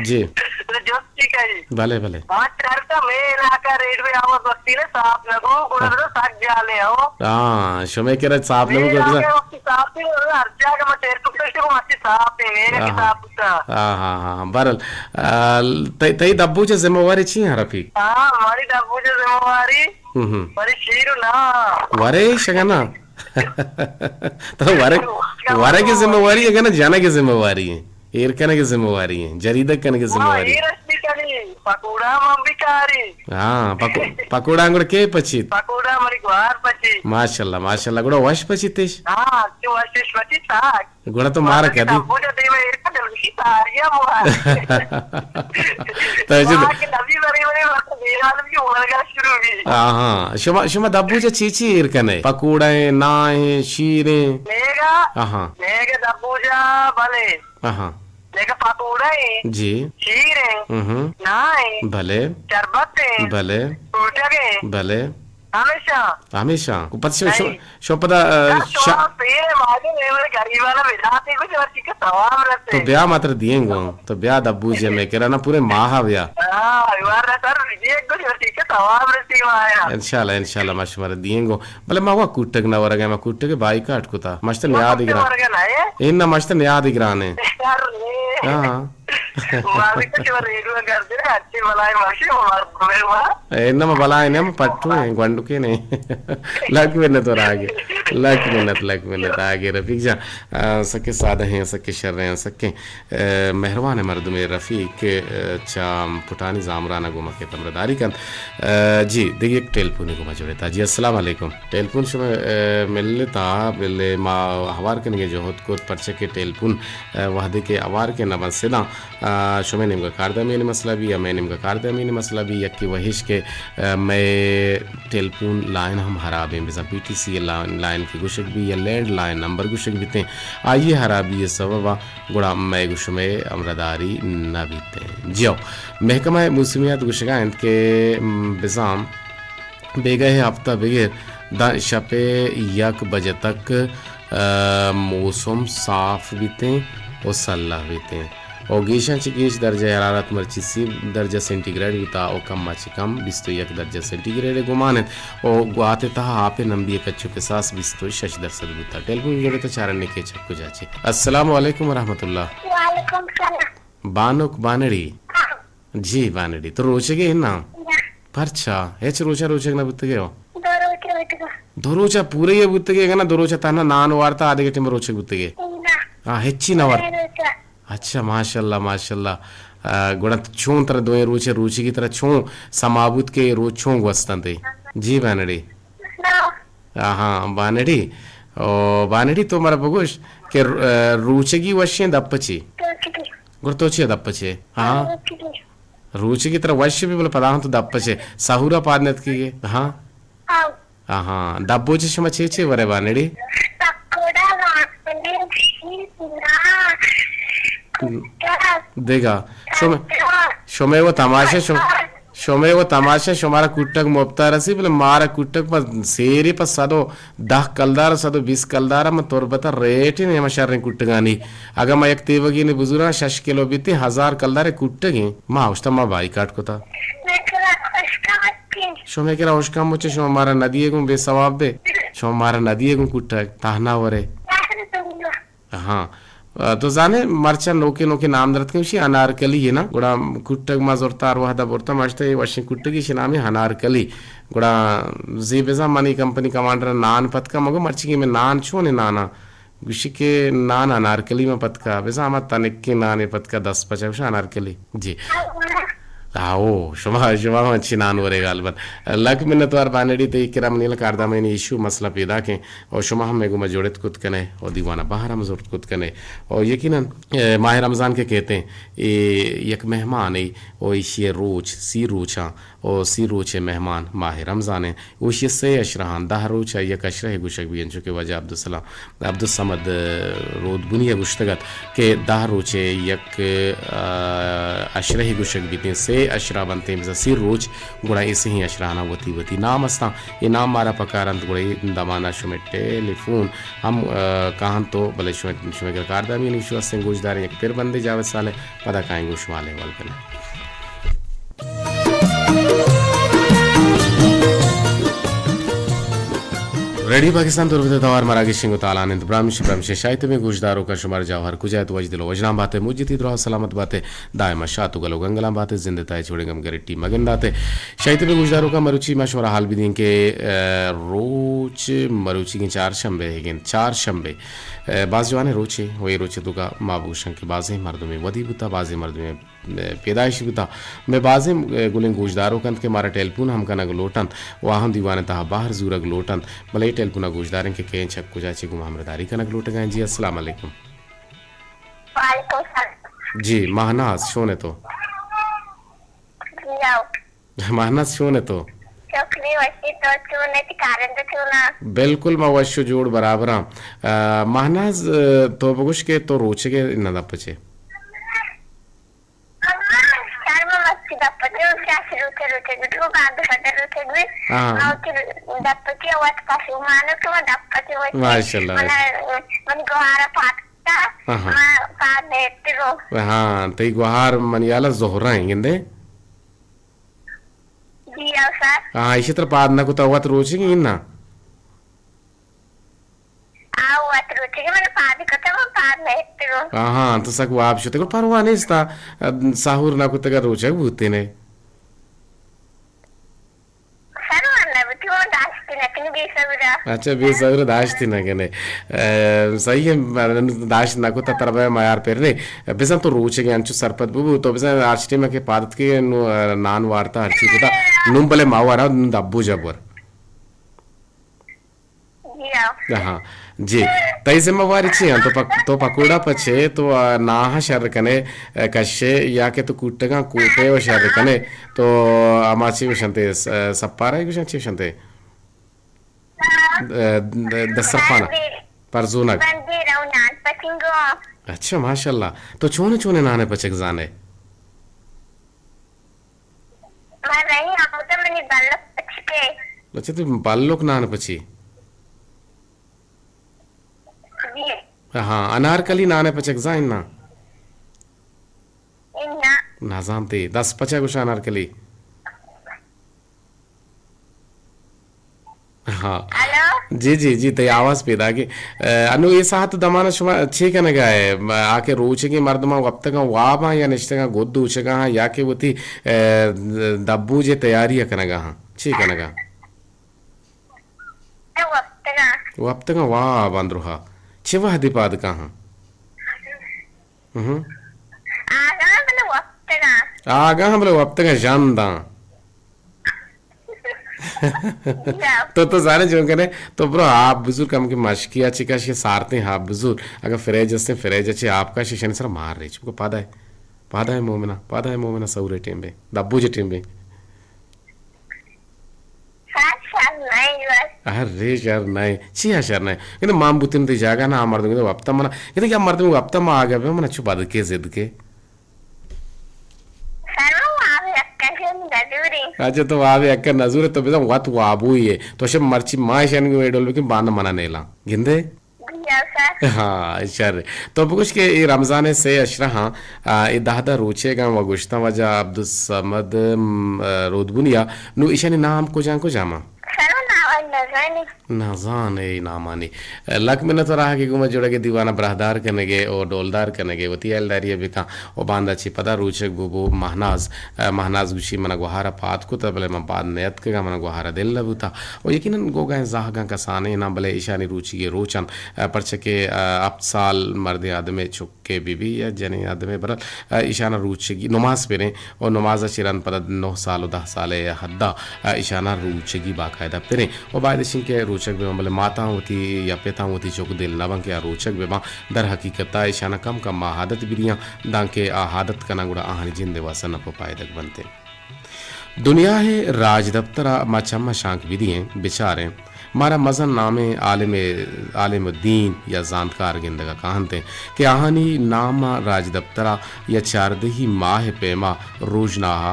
جی۔ جستی کئی۔ بلے، بلے۔ ما چارتا میں علاقہ ریڈوے آواز وقتی نے صاف نہ گو، گڑا تو سک جالے ہو۔ ہاں، شمے کرا صاف نہ گو، گڑا۔ صاف ہی ہر جاگہ ما ٹیسٹ کرتے کو مچی صاف ہے، میرے کی صاف ہوتا۔ ہاں، ہاں، ہاں، ہاں، بہرحال، آ، تئی، تئی دبوجہ ذمہ واری چی ہیں رفیق؟ ہاں، ماری دبوجہ ذمہ واری، ہم۔ ماری شیر نا۔ ورے شگنا۔ تو ورے، ورے کی ذمہ واری ہے کہ نا جانا کی ذمہ واری ہے؟ ایر کنے کی ذمہ واری ہے، جریدہ کنے کی ذمہ واری ہے۔ ایر اش بھی کنی، پکوڑا من بھی کاری۔ ہاں، پکو-، پکوڑا انگڑ کے پچیت؟ پکوڑا مری گوار پچی۔ ماشاءاللہ، ماشاءاللہ، گڑا وش پچیتش؟ ہاں، تو وش پچی تاک۔ گڑا تو مارا کدی۔ تو جد۔ ہاں، ہاں۔ شما، شما دبوجہ چی چی ایر کنے؟ پکوڑا ہیں، نا ہیں، شیر ہیں؟ میگا۔ ہاں۔ میگا دبوجہ، بلے۔ ہاں۔ میگا پکوڑا ہیں۔ جی۔ شیر ہیں۔ ہم۔ نا ہیں۔ بلے۔ شربت ہیں۔ بلے۔ ٹوٹگ ہیں۔ بلے۔ ہمیشہ۔ ہمیشہ۔ پت شو، شو، شو پدا، آ، شا-، تو بیا ماتر دیئیں گوں۔ تو بیا دبوجے میں کرا نا پورے ماہ بیا۔ ہاں، انشاءاللہ، انشاءاللہ، ما شمارا دیئیں گوں۔ بلے ما وا کوٹگ نہ ورگا، ما کوٹگ بائیکاٹ کتا۔ مشت نیاد گران۔ اے نا مشت نیاد گران ہے۔ ہاں۔ مالک شما ریڈیو گردے، اچھی بلائی ماشی، مبارک بے ما۔ اے، انما بلائی نے، ہم پٹو ہیں، گونڈکے نے۔ لک منت اور آگے۔ لک منت، لک منت آگے رفیق جان۔ آ، سکے سادہ ہیں، سکے شر ہیں، سکے، آ، مہروان مردمے رفیق، آ، چا پٹانی زامران گوما کے تمرداری کن۔ آ، جی، دیگه یک ٹیلیفونی گوما جوڑے تا۔ جی، السلام علیکم۔ ٹیلیفون شما، آ، ملتا، بلے ما ہوار کنگے جہد کت، پرچہ کہ ٹیلیفون، آ، وہدے کہ ہوار کے نہ بنت سداں، آ، شمئے نیمگا کاردہ مئے مسئلہ بی یا مئے نیمگا کاردہ مئے مسئلہ بی، یکے وہیش کہ، آ، مئے ٹیلیفون لائن ہم حراب ہیں، بزاں پی ٹی سی لائن، لائن لائن کہ گوشگ بی یا لینڈ لائن نمبر گوشگ بیتیں، آئی ء ہرابی ء سبب ء گڑا مئے گوں شمئے ہمراہداری نہ بیتیں۔ جیو، محکمہ موسمیات گوشگا انت کہ، م، بزاں بیگہ ء ہفتہ بگر داں شپ ء یک بجہ تک، ء، موسم صاف بیتیں و سلہ بیتیں۔ و گیشاں چہ گیش درجہ حرارت مرچی سی درجہ سینٹی گریڈ بوتا و کم ء چہ کم بیست و یک درجہ سینٹی گریڈ ء گمان انت و گوات ء تہا آپ ء نمبی ء کچ و کساس بیست و شش درصد بوتا۔ ٹیلیفون جوڑے تو چارنے کے چک کجا چے۔ السلام علیکم ورحمۃ اللہ۔ وعلیکم السلام۔ بانک بانڑی۔ ہاں۔ جی بانڑی، تو روچگے نا؟ نہ۔ پرچا؟ ہچ روچا روچگ نہ بوتگے ہو؟ دو روچ بوتگا۔ دو روچا پورے یہ بوتگے کہ نا؟ دو روچا تہنا نان وارتا، آدگہ ٹیم روچگ بوتگے؟ نہ۔ ہاں، ہچی نہ وارت۔ دو روچا۔ اچھا، ماشاءاللہ، ماشاءاللہ۔ آ، گڑا چون ترا دوئیں روچ، روچگی ترا چون سما بوت کہ روچ چون گوستنت؟ جی بانڑی۔ آہاں، بانڑی۔ او، بانڑی تو مرا بگوش کہ ر-، آ، روچگی وشیں دپ چی؟ روچگی۔ گڑا تو چی دپ چے؟ ہاں۔ روچگی۔ روچگی ترا وش بی، بلے پدا ہم تو دپ چے۔ سہورا پاد نتکی گے؟ ہاں۔ ہاں۔ آہاں، دپ بوچ شما چے چے ورے بانڑی؟ پکوڑا، وانگن، شیر، نا، کٹک، دیگا۔ شما، کٹک، شما وہ تماشا، شما، کٹک۔ شما وہ تماشا، شمارا کٹک مفتا رسی، بلے مارا کٹک پہ سیری پہ صد و دہ کلدار، صد و بیست کلدار، من تربت ریٹ نہیں، ہم شریں کٹگانی۔ اگاں ما یک تیوگی نے بزوراں شش کلو بیتی، ہزار کلدار کٹگیں۔ ما اوشتا ما بائیکاٹ کتا۔ شمے کرا اشکان مچے، شما مارا ندیے گوں بے ثواب بے۔ شما مارا ندیے گوں کٹگ، تہنا ورے۔ ہاں۔ آ، تو زانے مرچا نوکے نوکے نام درت کہ اشی انارکلی ہے نا؟ گڑا کٹگ ما زرتا ہر وحدہ برتا، ما اشتا اے وشیں کٹگی، اشی نام ہے انارکلی۔ گڑا زی بزاں منی کمپنی کمانڈر نان پتکا، مگو مرچی کہ میں نان چونے نانا؟ گوشی کہ نان انارکلی ما پتکا، بزاں ہما تنکیں نانے پتکا دست پچا، گوشا انارکلی۔ جی۔ آو، شما، شما ہم اچھی نان ورے غالباً۔ لک منتوار بانڑی تئی کرا منی کاردامانی ایشو مسئلہ پیدا کیں۔ و شما ہم مئے گوما جڑت کت کنے و دیوان ء بہر ہم زرت کت کنے۔ و یقیناً، اے، ماہ رمضان کہ کیت ایں، اے یک مہمانے و ایشی ء روچ، سی روچاں و سی روچ ء مہمان ماہ رمضان انت۔ و ایشی ء سے اشرہاں، دہ روچ ء یک اشرہ گوشگ بی، انچو کہ واجہ عبدالسلام، عبدالصمد رودبنی ء گوشتگ ات کہ دہ روچ ء یک، آ، اشرہ گوشگ بیتیں، سے اشرہ بنتیں، بزاں سی روچ گڑا اے سہیں اشرہاناں وتی وتی نام استاں۔ اے نام مارا پکار انت، گڑا اے دمانا شمئے ٹیلی فون ہم، آ، کاہنت و بلے شمئے، شمئے گرا کاردامی نوشو استیں گوشداریں یک پر بندے جاوید صالح، پدا کائیں گوں شما احوال کنیں۔ ریڈیو پاکستان تربت توار مراگشیں گوں تالان انت۔ برامش، برامش شاید میں گوشداروں کا شمار جاؤ ہر کجا تو وجدل وجنام باتیں، موجتی درا سلامت باتیں۔ دائم شات و گل و گنگلاں بات، زند تای چوڑیں گم گرٹی مگندات۔ شاید بے گوشداروں کا مروچی ما شمارا حال بدیں کہ، آ، روچ مروچی گیں چارشنبے ہے گیں، چارشنبے، آ، باز جوانیں روچے و اے روچے تو کا ما بوشن کہ بازیں مردمے ودی بوتا، بازیں مردمے، آ، پیدائشی بوتا۔ میں بازیں، آ، گلیں گوشداروں کنت کہ مارا ٹیلیفون ہم کنگ لوٹنت و آہم دیوان تہا باہر زورگ لوٹنت، بلے اے ٹیلیفون گوشداریں کہ کہیں چک کجا چے گوں ہمراہداری کنگ لوٹگا۔ جی، السلام علیکم۔ وعلیکم السلام۔ جی، ماہناز، شون ئے تو؟ جی، آؤ۔ ماہناز، شون ئے تو؟ شکری وشی، تو چون ئے، تئی کارندہ چون آں؟ بالکل، ما وش و جوڑ برابر آں۔ آ، ماہناز، آ، تو بگوش کہ تو روچگے نہ دپ چے؟ شرم مچی دپ چے، شش روچے روچے گٹو، بعد فجر روچے گوی۔ ہاں۔ او کہ دپ چے وت پشو مانو کہ ما دپ چے وشی۔ ماشاءاللہ۔ من، من گوارا پاک ہاں، ہاں۔ ما پاد نیتگو۔ ہاں، تئی گوہار منی ہیالا زہرا ایں گندے؟ جی ہاں سر۔ ہاں، ایشی ترا پاد نہ کتا وت روچگی نا؟ آ، وت روچگی من پاد کتا، من پاد نیتگو۔ ہاں، ہاں، تو سک واب شتگو، پرواہ نیستا، سحور نہ کتگا روچگ بوتینے۔ سر واننا بوتی، من داشتی نکنی بے صبرا۔ اچھا، بے صبر داشتی نکنے۔ اے، صحیح ہے، من داشت نکتا ترا بے میار پر نے۔ بزن تو روچگے انچو سرپد ببو، تو بزن آج ٹیم کہ پادت کے نو، نان وارتا ہرچی کتا۔ نون بلے ما وارا، نون دبو جبر۔ جی ہاں۔ ہاں، جی۔ تئی ذمہ واری چی انت؟ تو پک-، تو پکوڑا پچے، تو، آ، ناہاں شر کنے، آ، کشے، یا کہ تو کوٹگاں کوٹے و شر کنے، تو ہما چی گوشنتے، س-، سپارہ گوشن چی گوشنتے؟ ء، دسترخوان ء۔ پرزونگ۔ اچھا، ماشاءاللہ۔ تو چونے چونے نان ء پچگ زان ئے؟ اچھا، تو بلوک نان ء پچی؟ ہاں، انارکلی نان ء پچگ زان ئے نا؟ نہ زانتے، دست پچا گوشاں انارکلی۔ ہاں۔ جی، جی، جی، تئی آواز پیداک ایں۔ ء، انو اے ساعت دمان ء شما چے کنگا ئے؟ م-، آ کہ روچگیں مردماں وپتگاں واباں یا نشتگاں گد دوچگا ہاں یا کہ وتی، ء، دبوج ء تیاری ء کنگا ہاں؟ چے کنگا؟ وپتگاں۔ وپتگاں واباں درہا۔ چے وہدے پاد کاہاں؟ ہم۔ آگاں بلے وپتگاں۔ آگاں بلے وپتگاں ژنداں۔ تو، تو زانے چون کنے، تو برو آپ بزور کم کہ مشکی ء چہ کش، سارتیں آپ بزور۔ اگاں فریج استیں، فریج ء چہ آپ کش، ایشانی سرا مار ریچ۔ بگو پادائے، پادائے مومنا، پادائے مومنا سہورے ٹیم بے، دبوج ٹیم بے۔ شر، شر نہ ایں بس۔ ارے شر نہ ایں۔ چیا شر نہ ایں؟ گندے مان بوتیں تئی جاگہ نا، آ مردم گندے وپتا منا۔ گندے یا مردم وپتا ما آگہ بے منا چو بدکے زدکے۔ شر ما واب اکا نزوریں۔ اچھا تو واب اکا نزورے تو بزن وت وابوئی ئے۔ تو شب مرچی ما ایشانی گوں اے ڈول بکن باندا منا نیلاں۔ گندے؟ ہاں، شر۔ تو بگوش کہ اے رمضان ء سے اشرہ ہاں، آ، اے دہ دہ روچے گاں و گوشتاں واجہ عبدالصمد، م، آ، رودبنیا۔ نو ایشانی نام کجام کجام آں؟ سر، نام نزانی۔ نزان اے نامانی۔ لک منت راہ کہ گوما جوڑگ دیوانہ براہدار کنگے او ڈولدار کنگے وتی ایلداری بکاں۔ و باندا چی پدا روچگ بو بو مہناز، آ، مہناز گوشی منا گوہارا پاد کتا بلے من پاد نیتکگا منا گوہارا دل نبوتا۔ و یقیناً گوگائیں زہگاں کسانیناں بلے ایشانی روچیگیں روچ انت، پرچہ کہ، آ، ہپت سال مردیں آدمے چکے بہ بی یا جنیں آدمے برل، آ، ایشاناں روچگی نماز پریں و نماز ء چہ رند پدا نہ سال و دہ سال ء حدا، آ، ایشاناں روچگی باقاعدہ پریں و باید اش انت کہ روچگ بہ باں، بلے ماتاں وتی یا پتاں وتی چک دل نہ باں کہ آ روچگ بہ باں۔ در حقیقت ء ایشاناں کم کم آ عادت بدیاں، دانکہ آ عادت کناں گڑا آہانی جند ء واسطہ نپ و پائدگ بنت۔ دنیا ء راجدپتر ء ما چم ء شانک بدییں، بچاریں، مارا مزن نامیں عالم، عالم دین یا زانتکار گندگ ء کاہنت انت کہ آہانی نام ء راجدپتر ء یا چاردہی ماہ ء پیما روژناہ،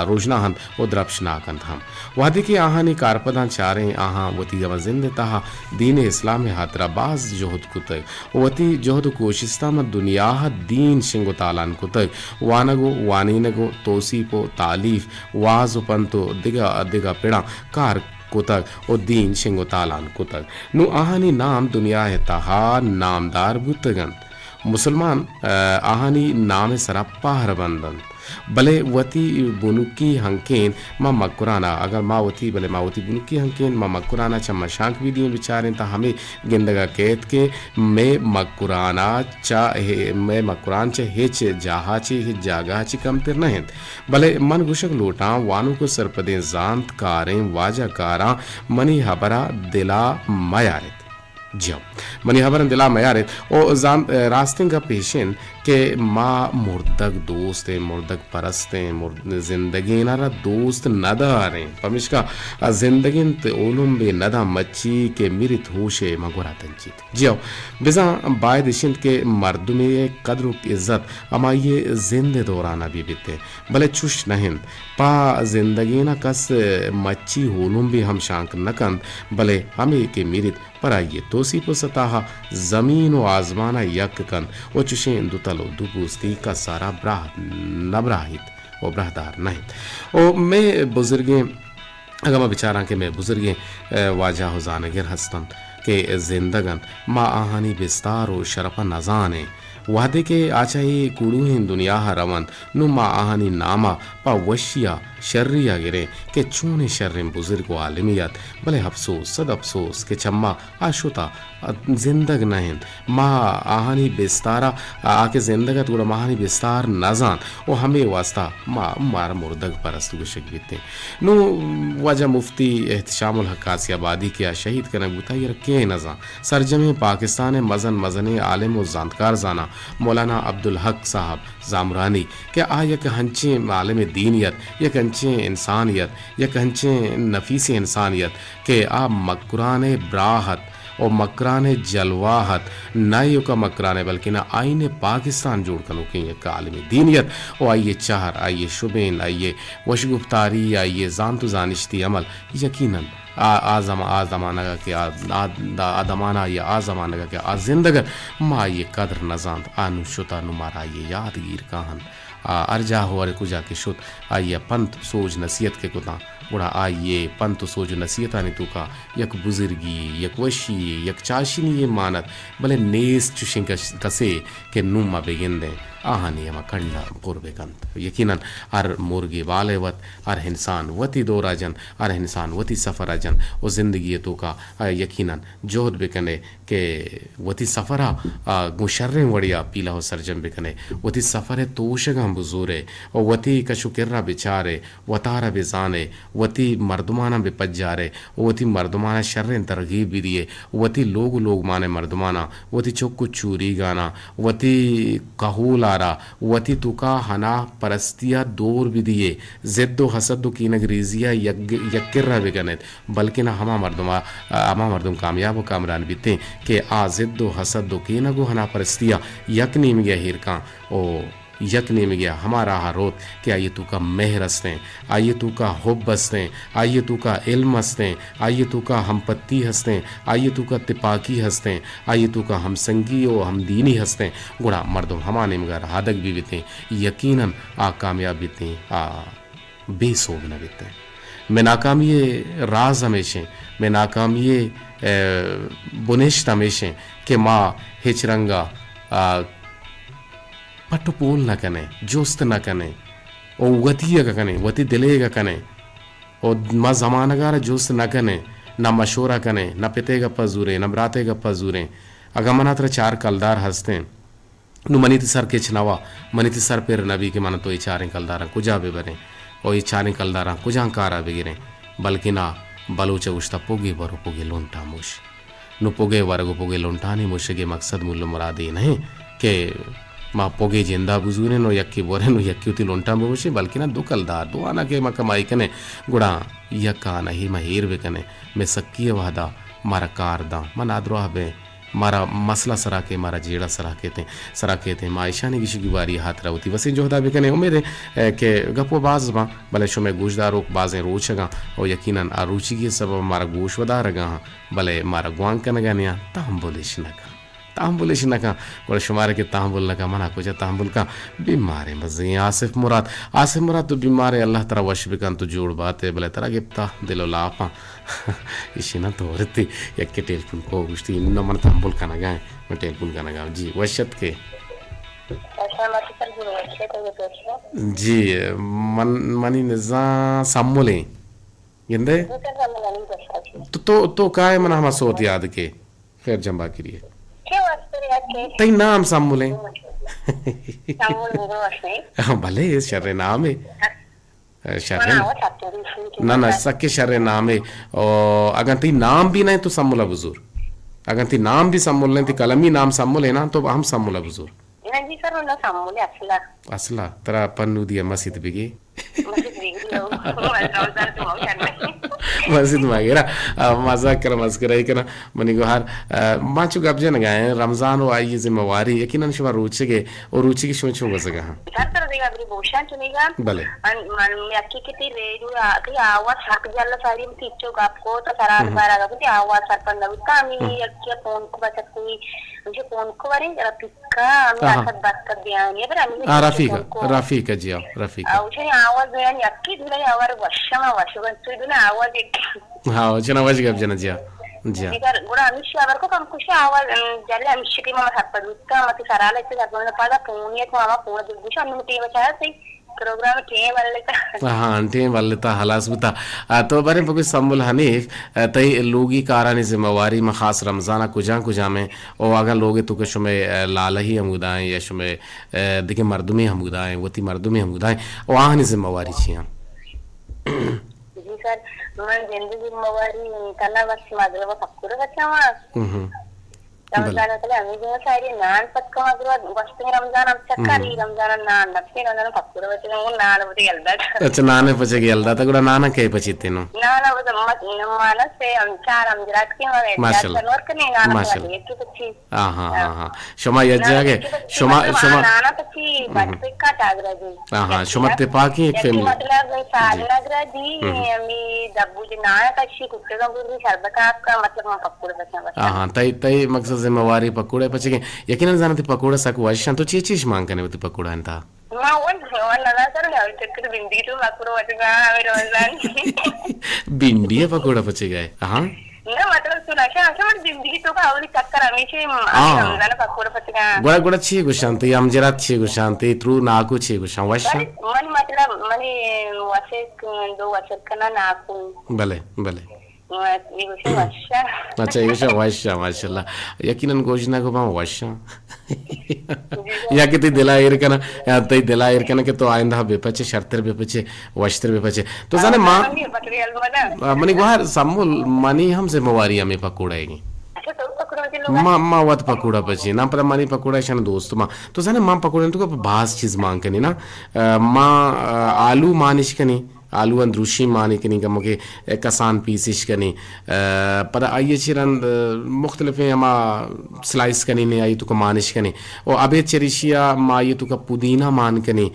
روژناہ انت و درپشناک انت ہم۔ وہدے کہ آہانی کارپداں چاریں، آہاں وتی ہما زند ء تہا دین اسلام ء ہاترا باز جہد کتگ۔ و وتی جہد و کوشستاں ماں دنیا ء دین شنگ و تالان کتگ، وانگ و وانینگ و توسیپ و تالیف، واز و پنت و دگہ دگہ پڑاں کار کتگ و دین شنگ و تالان کتگ۔ نوں آہانی نام دنیا ء تہا نامدار بوتگ انت۔ مسلمان، ء، آہانی نام ء سرا پہر بند انت۔ بلے وتی بنکی ہنکین ما مکران ء، اگر ما وتی، بلے ما وتی بنکی ہنکین ما مکران ء چہ مشانک بہ دئیں بچاریں تہ ہمے گندگ ء کیت کہ مئے مکران ء چہ، مئے مکران چہ ہچ جاہ ء چہ، ہچ جاگہ ء چہ کمتر نہ انت۔ بلے من گوشگ لوٹاں وانوک و سرپدیں زانت کاریں واجہ کاراں منی ہبر ء دل ء میارت۔ جی ہو، منی ہبراں دل ء میارت۔ او زانت، راستیں گپ ایش انت کہ ما مردگ دوست ایں، مردگ پرست ایں، مرد-، زندگین ء را دوست نداریں۔ پمیشکا زندگین ت اولمبے نداں مچی کہ میریت ہوشے ما گورا تنچیت۔ جی ہو، بزاں باید اش انت کہ مردمے ء قدر و عزت ہمائی ء زند ء دوران ء بہ بیت، بلے چوش نہ انت۔ پہ زندگین ء کس مچی ہولمبے ہم شانک نہ کنت، بلے ہمے کہ میریت پر آئی ء توسیپ و ستا ء زمین و آزمان ء یک کنت و چشیں دوتل و دوپوستی کس ء را براہ نہ براہیت و براہدار نہ انت۔ و مئے بزرگیں، اگاں ما بچاراں کہ مئے بزرگیں، ء، واجہ و زانگر ہست انت کہ زندگ انت، ما آہانی بستار و شرپ ء نزان ایں۔ وہدے کہ آ چہ اے کوڑوہیں دنیا ء رونت، نوں ما آہانی نام ء پہ وشی ء شری ء گریں کہ چونیں شریں بزرگ و عالمے ات، بلے افسوس، صد افسوس کہ چہ ما آ شت ء زندگ نہ انت۔ ما آہانی بستار ء، آ کہ زندگ ات گڑا ما آہانی بستار نہ زانت و ہمے واستا ما، مارا مردگ پرست گوشگ بیتیں۔ نوں واجہ مفتی احتشام الحق آسیہ آبادی کہ آ شہید کنگ بوتا، آئی ء را کئے نہ زانت؟ سرجمیں پاکستان ء مزن مزنیں عالم و زانتکار زاناں، مولانا عبدالحق صاحب زامرانی کہ آ یک ہنچیں عالم دینی ات، یک انچیں انسانے ات، یک انچیں نفیسیں انسانے ات کہ آ مکران ءِ براہ ات و مکران ءِ جلوہ ات، نہ ایوکا مکران ءِ بلکنا آئین پاکستان جوڑ کنوکیں یک عالمے دینے ات و آئی ءِ چہر، آئی ءِ شبین، آئی ءِ وشگفتاری، آئی ءِ زانت و زانشتی عمل یقیناً آ، آ زم-، آ زمانگ ءَ کہ آ، آ، آ دمان ءَ یا آ زمانگ ءَ کہ آ زندگ ات، ما آئی ءِ قدر نہ زانت، آ نوں شت ءَ نوں مارا آئی ءِ یات گیر کاہنت۔ آ ہر جاہ و ہر کجا کہ شت، آئی ءَ پنت سوج نصیحت کہ کتاں، گڑا آئی ءِ پنت و سوج و نصیحتانی توکا یک بزرگی، یک وشی، یک چاشنی یے مان ات، بلے نیست چوشیں کس-، کسے کہ نوں ما بگندیں، آہانی ہما کنڈ ءَ پر بکنت۔ یقیناً ہر مرگے بال ءَ وت، ہر انسان وتی دور ءَ جنت، ہر انسان وتی سفر ءَ جنت و زندگی ءِ توکا، آ، یقیناً جہد بکنے کہ وتی سفر ءَ، آ، گوں شریں وڑے ءَ پیلہ و سرجم بکنے، وتی سفر ءِ توشگاں بزورے و وتی کش و کر ءَ بچارے، وتارا بزانے، وتی مردماناں بپجارے و وتی مردماناں شریں ترغیب بدیے، وتی لوگ و لوگمان ءِ مردماناں، وتی چک و چوریگاناں، وتی کہول ءَ را، وتی توکا ہنا پرستی ءَ دور بدیے، ضد و حسد و کینگ ریزی ءَ یک، یک کرا بکنیت، بلکنا ہما مردم ءَ، ہما مردم کامیاب و کامران بیتیں کہ آ ضد و حسد و کینگ و ہنا پرستی ءَ یک نیمگے ءَ ایر کاں و یک نیمگے ءَ ہما راہ ءَ روت کہ آئی ءِ توکا مہر ہستیں، آئی ءِ توکا حب ہستیں، آئی ءِ توکا علم ہستیں، آئی ءِ توکا ہمپتی ہستیں، آئی ءِ توکا تپاکی ہستیں، آئی ءِ توکا ہمسنگی و ہمدینی ہستیں، گڑا مردم ہما نیمگا رہادگ بہ بیتیں، یقیناً آ کامیاب بیتیں، آ بے سوب نہ بیتیں۔ مئے ناکامی ءِ راز ہمیشیں، مئے ناکامی ءِ، اے، بنشت ہمیشیں کہ ما ہچ رنگا، آ، پٹ و پول نہ کنیں، جست نہ کنیں، و وتی ءَ کنیں، وتی دل ءَ کنیں، و ما زمانگ ءَ را جست نہ کنیں، نہ مشورہ کنیں، نہ پت ءِ گپ ءَ زوریں، نہ برات ءِ گپ ءَ زوریں۔ اگاں من ءَ ترا چار کلدار ہستیں، نوں منی تئی سر کچ نہ وا، منی تئی سر پر نہ بی کہ من تو اے چاریں کلداراں کجا بہ بریں، و اے چاریں کلداراں کجام کار ءَ بہ گریں، بلکنا بلوچ ءَ گوشتہ پگے بر و پگے لنٹاں موش۔ نوں پگے ورگ و پگے لنٹانی موشگ ءِ مقصد مول و مراد اے نہ انت کہ ما پگے جند ءَ بزوریں و یکے بوریں و یکے وتی لنٹاں بموشیں، بلکنا دو کلدار، دو آناں کہ ما کمائی کنیں، گڑا یک آنہی ما ایر بکنیں، مئے سکی ءِ وہدا مارا کار داں، ما نادراہ بیں، مارا مسئلہ سرا کئے، مارا جیڑہ سرا کئیتیں، سرا کئیتیں، ما ایشانی گیشی گیواری ءِ ہاترا وتی وسیں جہدا بکنیں۔ امید ایں، اے، کہ گپ و باز باں، بلے شمئے گوشداروک بازیں روچگاں و یقیناً آ روچیگی ءِ سبب ءَ مارا گوش ودارگا آں، بلے مارا گوانک کنگا نیاں، تحمل اش نہ کن۔ تحمل اش نہ کن، گڑا شمارا کہ تحمل نہ کن، منا کجا تحمل کن؟ بیماریں بزگیں آصف مراد۔ آصف مراد تو بیمارے، اللہ ترا وش بکن، تو جوڑ باتے، بلے ترا گپتا دل و لاپاں۔ ایشی نہ تو ورتی، یکے ٹیلیفون کو گوشتی، نہ من تحمل کنگا ایں، من ٹیلیفون کنگا ایں۔ جی، وش اتکے۔ جی، من، منی نزاں سمولیں۔ گندے؟ تو، تو، تو کائے من ہما سوت یاد کے۔ خیر جمبا کریے۔ تئی نام سمولیں۔ بلے، شر نامے۔ شر۔ نہ، نہ، سکے شر نامے۔ او، اگاں تئی نام بھی نہیں تو سمولا بزور۔ اگاں تئی نام بھی سمول نہیں، تئی قلمی نام سمولے نا تو ہم سمولا بزور۔ نہ جی سر، نہ سمولے اصلا۔ اصلا، ترا پنو دیا مسیت بگی۔ مسیت بگی، او، رمضان تو مو شر نہیں۔ مسیت مگیرا، آ، مزاک کرا، مسکرائی کرا۔ منی گوہار، آ، ما چو گپ جنگا ایں، رمضان و آئی ذمہ واری، یقیناً شما روچگے، و روچگے شما چون گوزگا ہاں؟ سر، سر، دیگا بری بوشان چنیگا۔ بلے۔ ان، من، یکی کتی ریڈیو، آ، تی آواز حق جل ساری تی چو گپ کو، تا سرار ہم۔ بارا گپ تی آواز سر پر نبیتا، ہمی ہم۔ یکی فون کو بچت کوئی، مجھے فون کو بارے، رفیقا، ہمی آہا۔ آسد برکت بیان، یہ برا، ہمی ہاں، فون رفیقا، کو۔ رفیقا، جی ہاں، رفیقا۔ آ، اچھا، آواز بیان، یکی دلے آور وشما وشو، تو دلے آواز ایک۔ ہاں، چنا وش گپ جنا جی ہاں۔ جی ہاں۔ اگر گڑا ہمیشی خبر کو کم کشی آواز، ام، جلے ہمیشی ٹیم ہمارا سر پر دوتا، متی سرال ایسے سر پر پادا پونی ہے تو ہمارا پون دل گوشا، ہمیں ٹیم بچایا سی پروگرام ٹیم والے کا۔ ہاں، ٹیم والے تا ہلاس بوتا۔ آ، تو برے بگوش سمبل حنیف، آ، تئی لوگی کارانی ذمہ واری ما خاص رمضان کجان کجام ہیں؟ او اگاں لوگ تو کہ شمے، آ، لالہی ہمودائیں یا شمے، آ، دیگه مردمی ہمودائیں، وتی مردمی ہمودائیں، او آہانی ذمہ واری چی ہیں؟ جی سر، من زندگی ذمہ واری تنا بس مغرب و فکر بچا ہوں۔ ہم۔ بلے۔ رمضان ءَ تلے ہمے دن ساری نان پچ کما گرو گوشتیں رمضان ہم چکر ہم۔ ای رمضان ءَ نان نپتے رمضان ءَ پکوڑا پچ کما نان بوتے یلدا۔ اچھا، نان پچ گیا یلدا تا گڑا نان کئے پچیتے نو؟ نان بوتے مت مانا سے ہم چار ہم جرات کے ہم ماشاءاللہ۔ نور کنے نان ماشاءاللہ۔ ایک تو پچی۔ ہاں، ہاں، ہاں، ہاں۔ شما یک جاگہ، شما، شما نانا پچی، ہم۔ بٹ پکا ٹاگرا دی۔ ہاں، ہاں، شما تپاکی ایک فیملی۔ مطلب، سال جی۔ نگرا دی، ہم۔ ہمیں دبو جی نانا پچی، کتے کا بولی، شربت آپ کا، مطلب، ہم پکوڑے پچا بس۔ ہاں، ہاں، تئی، تئی مقصد ذمہ واری پکوڑے پچگیں۔ یقیناً زاناں تئی پکوڑا سک وش انت۔ تو چی چیش مان کنے وتی پکوڑا انت؟ ما ون، ون نہ سر، ہمیں چکر بندی تو پکوڑا پچگا، ہمیں رمضان۔ بنڈی پکوڑا پچگا ہے، ہاں؟ نہ، مطلب، سنا کہ ہمیشہ من زندگی تو کا اولی چکر ہمیشہ ہم-، ہاں۔ ہمیں رمضان پکوڑا پچگا۔ گڑا، گڑا چی گوشانتے، ہم جرات چی گوشانتے، ترو ناکو چی گوشان، وش؟ من، من مطلب، منی وسک، دو وسک کنا ناکو۔ بلے، بلے۔ اے گوشان وش۔ اچھا، اے گوشان وش، ماشاءاللہ۔ یقیناً گوش نہ گو باں وش۔ یا کہ تئی دلا ایر کنا، یا تئی دلا ایر کنا کہ تو آئندہ بے پچے، شرتر بے پچے، وشتر بے پچے۔ تو زانے ما، منی گوہر سمول، منی ہم ذمہ واری ہمیں پکوڑا ہے گی۔ ما، ما وت پکوڑا پچی، نا پدا منی پکوڑا شان دوست ما۔ تو زانے ما پکوڑا تو باز چیز مان کنی نا۔ ما، آلو مانش کنی، آلو اندروشی مانی کنی، کمکے کسان پیسش کنی۔ پدا آئی چی رند مختلفیں ہما سلائس کنی نے، آئی تو مانش کنی۔ او ابید چریشیا ما آئی تو پودینہ مان کنی۔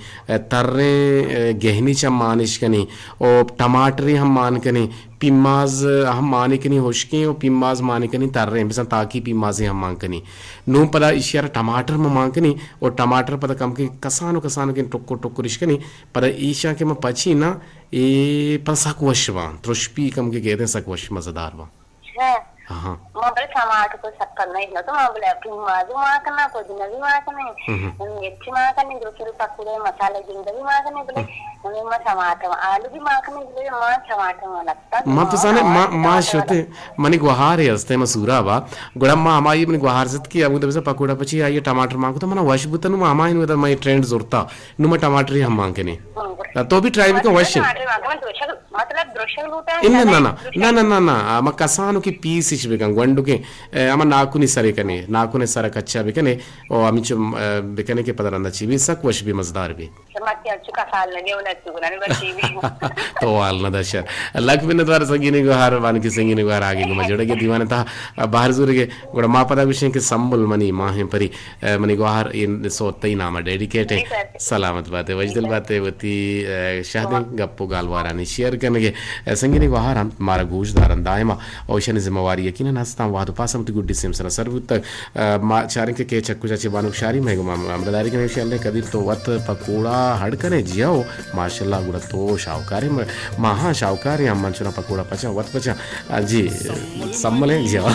تریں، گہنی چم مانش کنی، او ٹماٹرے ہم مان کنی، پیماز ہم مان کنی ہشکیں، او پیماز مان کنی تریں، بزاں تاکی پیمازے ہم مان کنی۔ نوں پدا ایشی ء را ٹماٹر ہم مان کنی، او ٹماٹر پدا کمکے کسانو کسانو کہ ٹکر ٹکرش کنی، پدا ایشاں کہ ما پچی نا، اے پدا سک وش باں، ترشپی کمکے گیدیں سک وش مزیدار باں۔ ہاں۔ ہاں۔ ما بلے ٹماٹر تو شکر نہیں، نہ تو ما بلے پیماز ما کنا، پودینہ بھی ما کنا، ہم۔ مرچی ما کنا، درست پکوڑے مسالہ جنگ بھی ما کنا، بلے ہم۔ ما ٹماٹر، آلو بھی ما کنا، بلے ما ٹماٹر ما نہ۔ ما تو زانے، ما، ما شتے، منی گوہارے ہستے، ما سورا با، گڑا ما ہمائی منی گوہار زت کہ ابو دبزا پکوڑا پچی آئی ٹماٹر ما کو تو منا وش بوتا، نو ما ہمائی نو دا مئی ٹرینڈ زورتا، نو ما ٹماٹر ہی ہم مان کنے۔ ہم۔ تو بھی ٹرائی بکن وش۔ ٹماٹر ما کنا، درشگ، مطلب درشگ لوٹا ہے، نہ، نہ، نہ، نہ، نہ، نہ، نہ، نہ، ما کسانو کی پیس اش بکن، گونڈو کے، اے، ہما ناکونی سرے کنے، ناکونے سر کچا بکنے، او ہمچو، اے، بکنے کہ پدا رندا چی بھی سک وش بھی مزدار بھی۔ تو وال نہ دشر۔ لکھ منت وار سنگینی گوہار، بانکی سنگینی گوہار آگے گما جوڑے گے دیوانے تا بہر زورے گے۔ گڑا ما پدا گوشیں کہ سمبل منی ماہیں پری، اے، منی گوہار این سو تئی نام ڈیڈیکیٹ ہے۔ جی سر۔ سلامت باتے، وجدل باتے، وتی، اے، شہدیں گپ و گالوارانی شیئر کنگے۔ اے، سنگینی گوہار ہم مارا گوش دارن دائما۔ او ایشانی ذمہ واری یقیناً ہستاں۔ وہد و پاس ہم وتی گڈی سیم سرا سر بوتگ۔ اے، ما چاریں کہ کیچ کجا چہ بانک شاری مئے گما ہمراہداری کنیں۔ شی اللہ قدیر تو وت پکوڑا ہڑ کنے جیو۔ ماشاءاللہ گڑا تو شاہکارے م-، ماہاں شاہکارے ہم من چنا پکوڑا پچاں وت پچاں۔ آ، جی، سملیں جیو۔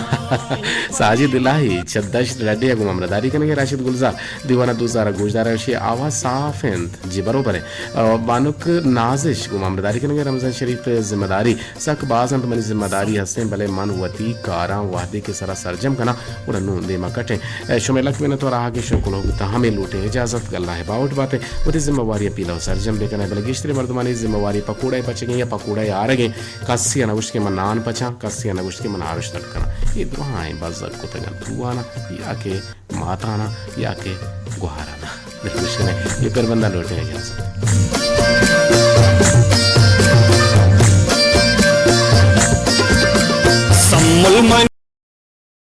ساجد الہی چہ دشت ڈڈے گما ہمراہداری کنگے۔ راشد گلزار دیوانہ دوزارا گوشدارا شی آواز صاف انت۔ جی بروبر ہے۔ آ، بانک نازش گما ہمراہداری کنگے۔ رمضان شریف ذمہ داری سک باز انت، منی ذمہ داری ہستیں، بلے من وتی کاراں وہدے کہ سرا سرجم کناں، گڑا نوں دیما کٹیں۔ اے شمئے لک منت وار آہگیں شکل ہو بوتاں، ہمے لوٹیں اجازت، گلہ باہوٹ باتیں، وتی ذمہ واری پیلو سرجم بکنئے، بلے گیشتریں مردمانی ذمہ واری پکوڑہ پچگیں یا پکوڑہ آرگیں، کسی نہ گوشت کہ من نان پچاں، کسی نہ گوشت کہ من آرشت کناں۔ اے دراہیں بزگ کتگاں توانا یا کہ ماتانا یا کہ گوہارانا۔ دلگوش کنیں، اے پر بندہ لوٹیں اجازت۔ سمل مئے